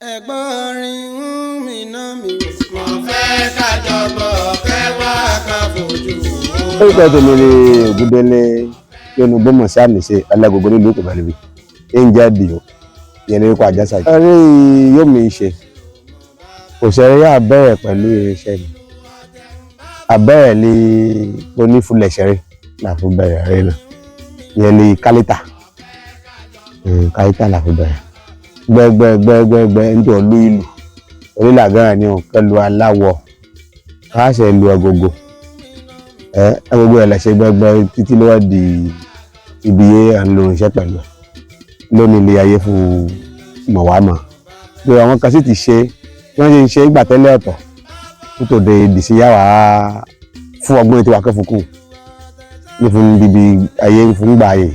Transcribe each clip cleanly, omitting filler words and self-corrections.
Ẹ̀gbọ́n rin ń mi náà mi ò. Mo fẹ́ kájọ bọ̀ kẹ́ wá ká fojú wo. Orúkọ tèmi ni Ògúndélé yónú gbọmọsí àmìṣe alágogo nílùú Ìkòbálẹ́bí ń jẹ́ dìó yẹn ní orúkọ àjàsà yìí. Eré yóò mi ṣe òṣèré yà bẹ̀rẹ̀ pẹ̀lú irinṣẹ́ mi àbẹ̀rẹ̀ ní onífúnlẹ̀ ṣeré là fún bẹ̀rẹ̀ eré náà yẹn ní kálítà kálítà là fún bẹ̀rẹ̀ gbẹ́gbẹ́gbẹ́gbẹ́ nítorí olú ìlú onílàgàrà ni ò kẹlu aláwọ̀ káṣẹ lu agogo ẹ agogo ẹ lẹsẹ gbẹgbẹ títí ló wá di ibi yé à ń lo irinṣẹ́ pẹ̀lú ẹ lónìí ilé ayé fún mọ̀wámọ̀ pé àwọn kan sì ti ṣe bí wọ́n ṣe ń ṣe ìgbà tẹ́lẹ̀ ọ̀tọ̀ kó tó de ìdìsí yá wàá fún ọgbọ́n ètò akẹ́fọ́kù ní fún bíbí ayé fún gbà yìí.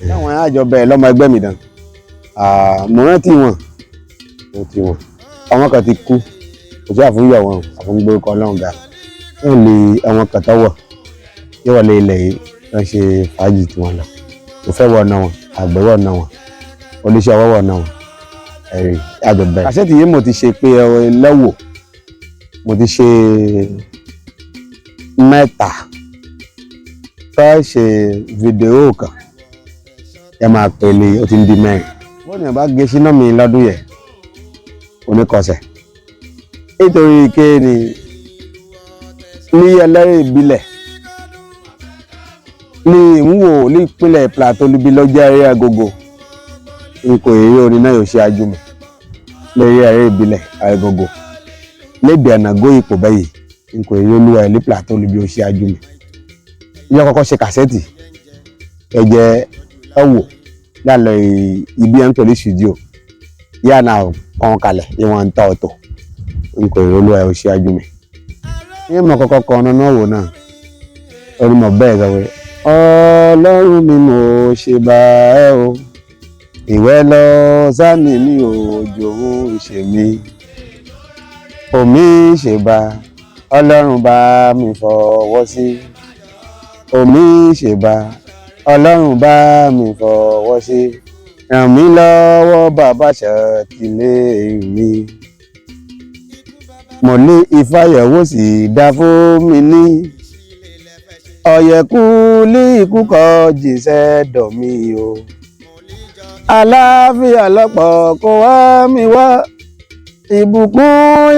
Láwọn àjọ bẹ́ẹ̀ lọ́mọ ẹgbẹ́ mi dàn, mo rántí wọn, rántí wọn. Àwọn kan ti kú, kò sí àfúnyọ̀ wọn, àfúngbórúkọ Ọlọ́run ga wọ́n lè àwọn kan tọ́wọ̀ yóò wọlé ilẹ̀ yìí wọ́n ṣe fàájì tí wọ́n lọ. Kò fẹ́ wọ̀ ọ̀nà wọn, àgbẹ̀ wọ̀ ọ̀nà wọn, oníṣẹ́ ọwọ́ wọ̀ ọ̀nà wọn, ẹ̀rí àjọ bẹ́ẹ̀. Kàṣẹ́tì yìí mo ti ṣe pé ẹ lọ́wọ́ mo ti ṣe mẹ́ta fẹ́ ṣe fídíò kan ẹ máa pèlè ó ti ń di 4. Bọ́ọ̀nù yẹn bá gé síná mi lọ́dún yẹn oníkọsẹ̀ nítorí kéènì ní ẹlẹ́rìí ìbílẹ̀ ní ìwúwo ní ìpínlẹ̀ Plateau níbi lọ́jọ́ eré agogo n kò èrè orin náà yóò ṣe ajúmọ̀ lórí eré ìbílẹ̀ agogo lédè ànágó ipò bẹ́yìí n kò èrè olúwa ẹ̀ ní Plateau níbi ó ṣe ajúmọ̀ ìyá kọ́kọ́ ṣe kàsẹ́ẹ̀tì ẹ̀jẹ̀ ẹ̀wò lálẹ́ ibi ẹ̀ ń pẹ̀lú studio yá náà kàn kalẹ̀ ìwọ̀n ń ta ọ̀tọ̀ n kò èrè olúwa ẹ̀ ó ṣe ajúmọ̀ ní mọ̀ kọ́kọ́ kan ọ̀nà náà wò náà orí mọ̀ bẹ́ẹ̀ sọ pé Ọlọ́run mi mo ṣe bá ẹ o ìwẹ́ lọ sáni mi ò jòun ṣe mí omi ṣe bá Ọlọ́run bá mi fọwọ́ sí omi ṣe bá Ọlọ́run bá mi fọwọ́ sí ràn mí lọ́wọ́ bàbá ṣàtìlẹ́yìn mi mo ní ìfàyẹ̀wò sì dá fún mi ní ọ̀yẹ̀kú ní ikú kọ jìṣẹ́ dọ̀ mí o àlàáfíà lọ́pọ̀ kó wá mi wá ìbùkún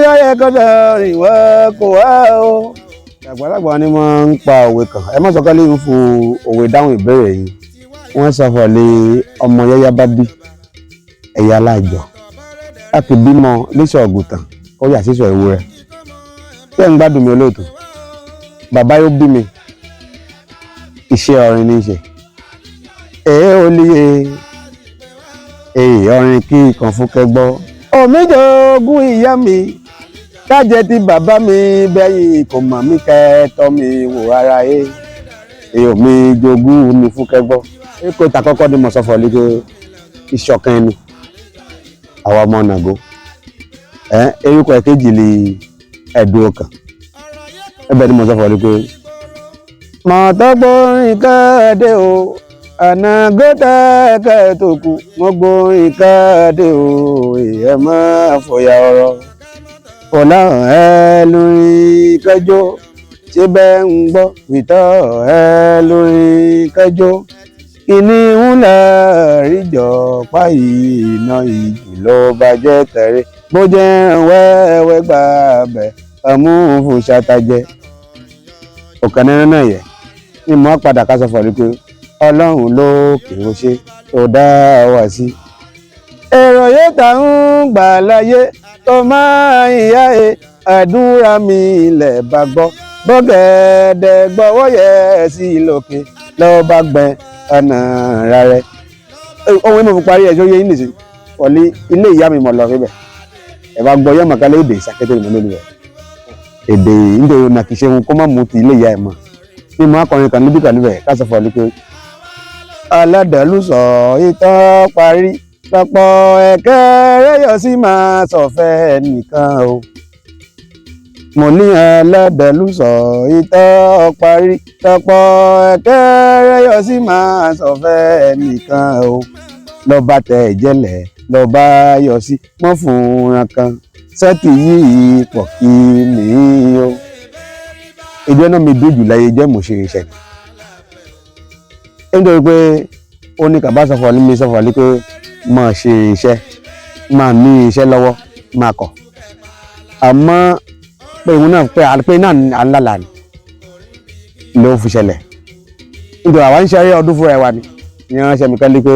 yáyẹ kọ́dọ̀ rìn wá kó wá o. Àgbàlagbà ni wọ́n ń pa òwe kan, ẹ má sọ ká lè ń fún òwe dáhùn ìbéèrè yìí. Wọ́n sọ fún ọ lé ọmọ yẹ́yá bá bí ẹ̀yà alájọ láti bímọ léṣọ ọ̀gùtàn ó yà sísọ ewúrẹ́. Ṣé ń gbádùn mi olóòtú? Bàbá yóò bí mi, iṣẹ́ ọrin ní í ṣe. Èé olíye èè ọrin kí kan fún kẹgbọ́. Òmíjogún ìyá mi kájẹ ti bàbá mi bẹ́yìn kò mọ̀ mí kẹ́tọ́ mi wò ara ẹ̀. Èè òmíjogún mi fún kẹgbọ́. Èkó ta kọ́kọ́ ni mo sọ fọ́ lé pé ìṣọ̀kan ẹni àwa ọmọ Nàgó. Ẹ orúkọ ẹ̀kejì lè ẹ̀dùn ọkàn. Ẹbẹ̀ ni mo sọ fọ́ lé pé mọ̀tọ́gbórin kẹ́ẹ̀dé o àná gọ́tà kẹ́ẹ̀tòkù mọ́gbórin kẹ́ẹ̀dé o ẹ̀ máa fòyà ọ̀rọ̀ fọláhàn ẹ lórí kẹjọ ṣé bẹ́ẹ̀ ń gbọ́ fìtọ́ ẹ lórí kẹjọ kìíní ńlá ríjọ páyì iná ìjù ló bàjẹ́ tẹ̀rẹ̀ bó jẹ́ wẹ́wẹ́ gbà bẹ̀ ọmú fún ṣàtàjẹ́ ọ̀kan nínú náà yẹ ní mọ́ padà ká sọ fọ̀ ní pé Ọlọ́run ló kì í ṣe tó dá wa sí. Èrò yóò tà ń gbà láyé tó máa ìyá ẹ àdúrà mi ilẹ̀ bá gbọ́ bọ́gẹ̀dẹ̀ gbọ́wọ́ yẹ sí lókè lọ́ọ́ bá gbẹ ọ̀nà rẹ̀. Ohun èmi fi parí ẹ̀ sóyè yín nìsín wọlé ilé ìyá mi mọ̀ lọ síbẹ̀ ẹ̀ bá gbọ́ yẹ́mọ̀ kálẹ̀ èdè ìsàkété ìmọ̀ lónìí rẹ̀ èdè nítorí ọ̀nà kìí ṣe wọn kó má mú ti ilé ìyá ẹ̀ mọ̀ ní mọ́ akọrin kan níbí kan níbẹ̀ ká sọ fún ọ ní pé aládàlú sọ ìtàn parí lọ́pọ̀ ẹ̀kẹ́ rẹ́yọ̀ sí máa sọ̀fẹ́ nìkan o. Mo ní aládàlú sọ ìtàn parí lọ́pọ̀ ẹ̀kẹ́ rẹ́yọ̀ sí máa sọ̀fẹ́ nìkan o. Lọ́ba tẹ̀ jẹ́lẹ̀ Lọ bá yọ sí mọ́ fúnra kan sẹ́ẹ̀tì yìí pọ̀ kí mi o. Ìjọ náà mi dùn jù láyé jẹ́ mo ṣe iṣẹ́ ni nítorí pé ó ní kàbá sọfọ ní mi sọfọ ní pé máa ṣe iṣẹ́, máa ní iṣẹ́ lọ́wọ́, máa kọ̀, àmọ́ pé ìwọ náà pé pé náà à ń lálàá ni ló fi ṣẹlẹ̀, nítorí àwa ń ṣe eré ọdún fúnra ẹ wa ni ní ránṣẹ́ mi kẹ́lí pé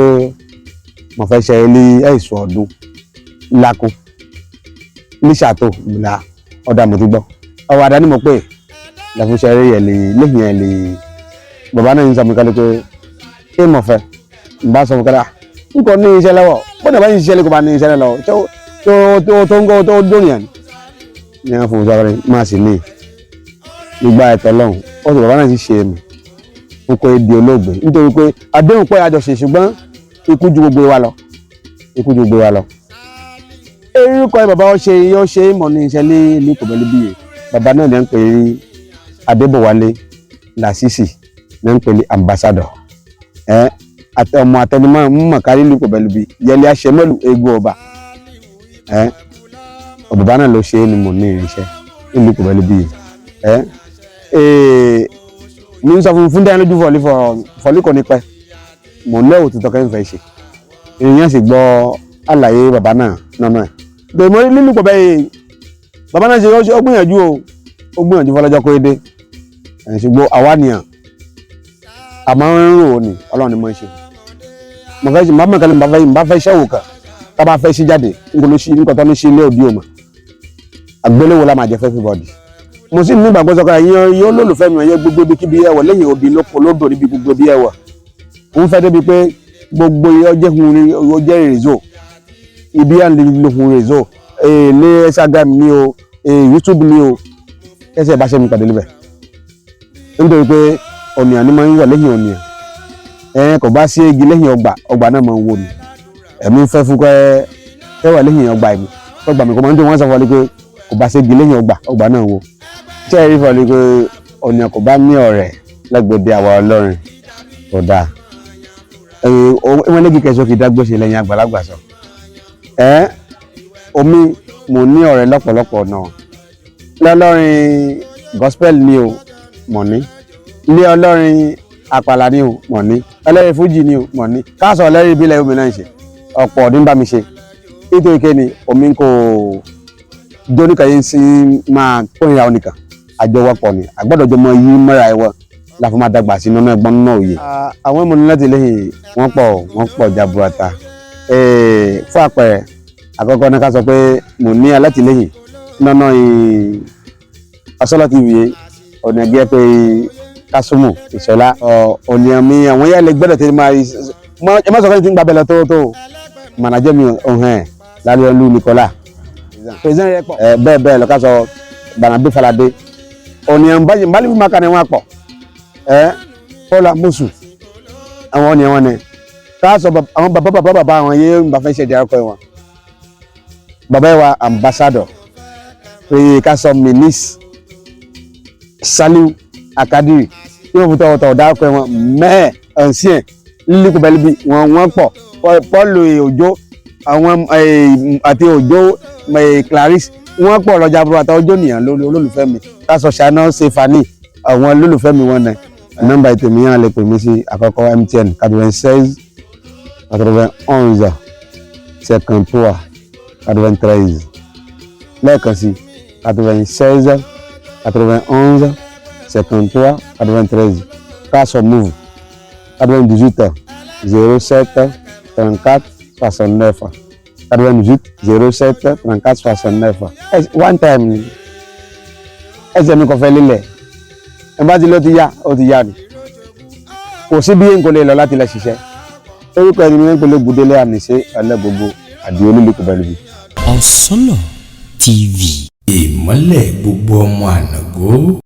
mo fẹ́ ṣe ilé ẹ̀sùn ọdún lákún ní ṣàtò ìlà ọ̀dà. Mo ti gbọ́ ọwọ́ àdáni mo pé lọ fi ṣe eré yẹn lè lẹ́yìn ẹ̀ lè bàbá náà ń sọ mi kẹ́lí pé ṣé mo fẹ́ n bá sọ fún kẹ́lí n kò ní iṣẹ́ lọ́wọ́ bó ní bá ń ṣiṣẹ́ lé kó bá ní iṣẹ́ lọ́wọ́ tó tó tó ń gbọ́ tó dóni yẹn ní wọn fún un sọ́kọ́rẹ́ máa sì ní ìgbà ẹ̀tọ́ lọ́hùn. Ó sì bàbá náà sì ṣe mí n kò di olóògbé nítorí pé àdéhùn pé àjọṣe, ṣùgbọ́n ikú ju gbogbo wa lọ, ikú ju gbogbo wa lọ. Orúkọ ẹ bàbá ó ṣe yóò ṣe ìmọ̀ ní iṣẹ́ ní ìlú Kòbẹ́lú bíyè. Bàbá náà ní ń pè ní Adébọ̀wálé Lásìsì, ní ń pè ní ambassador ẹ àti ọmọ àtẹnumọ́ mọ̀kárí ìlú Kòbẹ́lú bíi yẹlẹ aṣẹ́mọ́lù eégún ọba ẹ. Bàbá náà ló ṣe é ni mo ní irinṣẹ́ nílùú Kòbẹ́lú bíyè ẹ. Mi ń sọ fún dáná lójú fọlí fọlí kò ní pẹ́ mò ń lẹ́wọ̀ tuntun kẹ́hìn fẹ́ ṣe èèyàn sì gbọ́ àlàyé bàbá náà nánà ẹ̀ gbèmọ́ lílù pọ̀ bẹ́ẹ̀. Bàbá náà ṣe ó gbìyànjú o, ó gbìyànjú fọlọ́jọ́ kó dé ẹ̀, ṣùgbọ́n àwa nìyàn àmọ́ ń rò ó ní Ọlọ́run ni mo ń ṣe. Mo fẹ́ ṣe mọ̀ kẹ́lẹ́ mo bá fẹ́ ṣẹ́wò kan tá a bá fẹ́ ṣí jáde n kò ní ṣí nǹkan tó ní ṣí ilé òbí o mọ̀ àgbéléwò la máa jẹ fẹ́ everybody. Mo sì ní ìgbàgbọ́ sọ́kà yín yóò lólùfẹ́ mi ọ̀yẹ́ gbogbo ibi kíbi ẹ̀wọ̀ lẹ́yìn òbí lóko lódò níbi gbogbo bí ẹ̀wọ̀ ń fẹ́ débi pé gbogbo ọjẹ́ hun ọjẹ́ rèzò ibi à ń lè hun rèzò ní Instagram ní o, YouTube ní o, kẹsẹ̀ bá ṣe mi pàdé níbẹ̀, nítorí pé ọ̀nìyàn ni máa ń wọ̀ lẹ́yìn ọ̀nìyàn ẹ̀ kò bá sí igi lẹ́yìn ọgbà, ọgbà náà máa ń wò ni ẹ̀mí ń fẹ́ fún kẹ́ kẹ́ wà lẹ́yìn ọgbà ẹ̀mí ọgbà mi kò máa ń tó wọ́n sọ fún ọ pé kò bá sí igi lẹ́yìn ọgbà, ọgbà náà wò. Tí ẹ rí fún ọ pé ọ̀nìyàn kò bá ní ọ̀rẹ́ lẹ́gbẹ̀dẹ àwa ọlọ́rin kò dáa, wọ́n légi kẹsàn-án kì í dágbó ṣe lẹ́yìn àgbàlagbà sọ ẹ́. Omi mo ní ọ̀rẹ́ lọ́pọ̀lọpọ̀ náà lọ́lọ́rin gospel ni o mọ̀ ní ilé ọlọ́rin àpàlà ni o mọ̀ ní ẹlẹ́rìí fújì ni o mọ̀ ní káàsọ̀ ẹlẹ́rìí ìbílẹ̀ omi náà ń ṣe ọ̀pọ̀ ọdún bá mi ṣe nítorí kéni omi kò jóníkà yín sí máa kórìíra oníkan àjọwọ́pọ̀ ni àgbọ́dọ̀ jọmọ yí mọ́ra ẹ̀wọ̀ la fi máa dàgbà sí nínú ẹ̀gbọ́n náà òye. Àwọn ọmọ ní láti lẹ́yìn wọ́n pọ̀, wọ́n pọ̀ jaburata. Fún àpẹẹrẹ àkọ́kọ́ ní ká sọ pé mo ní alátìlẹ́yìn nínú Ọ̀ṣọ́lá TV, ọ̀nà ẹgbẹ́ pé Kásùmù Ìṣọ̀lá ọ̀nà mi àwọn yà lè gbọ́dọ̀ tẹ́lẹ̀ máa ẹ má sọ fẹ́ni tí ń gbàbẹ̀ lọ tó tó mànàjẹ́ mi ọ̀hún lálẹ́ ọlú Nìkọ́lá bẹ́ẹ̀ bẹ́ẹ̀ lọ ká sọ Bànàbí Falade ọ̀nà nbálí maka ni wọ́n pọ̀ ẹ Paul Amosu àwọn ọ̀nà wọn ni ká sọ àwọn bàbá bàbá bàbá àwọn yé ń bá fẹ́ ṣe ìdárúkọ wọn bàbá yẹn wa ambassador pé ká sọ minis Saliu Akadiri tí wọ́n fi tọ̀wọ̀tọ̀wọ̀ dárúkọ wọn mẹ́ẹ̀ ancien lílíkù bẹ́ẹ̀ bí wọ́n wọ́n pọ̀ Paul Òjó àwọn àti Òjó Clarice wọ́n pọ̀ lọ́jà búrọ̀ àtàwọn ọjọ́ nìyẹn lórí olólùfẹ́ mi ká sọ Ṣáná Sefani àwọn olólùfẹ́ mi wọn nẹ. Nọ́mbà ètò mi yẹn lè pè mí sí àkọ́kọ́ MTN 96 91 53 93, lẹ́ẹ̀kan sí 96 91 53 93. Ká sọ Moov 98 07 34 69, 98 07 34 69. One time ni ẹsẹ̀ mi kò fẹ́ lílẹ̀ ẹ bá ti lọ ti yá ó ti yá ni kò sí bí n kò lè lọ láti lọ ṣiṣẹ́. Orúkọ ẹni mi ń pèlè Gùdélé Àníṣe ẹlẹ́gbogbo àdìo olúlé Kòbẹ́lúbí. Ọ̀sánlọ̀ TV. Ìmọ́lẹ̀ gbogbo ọmọ ànàgó.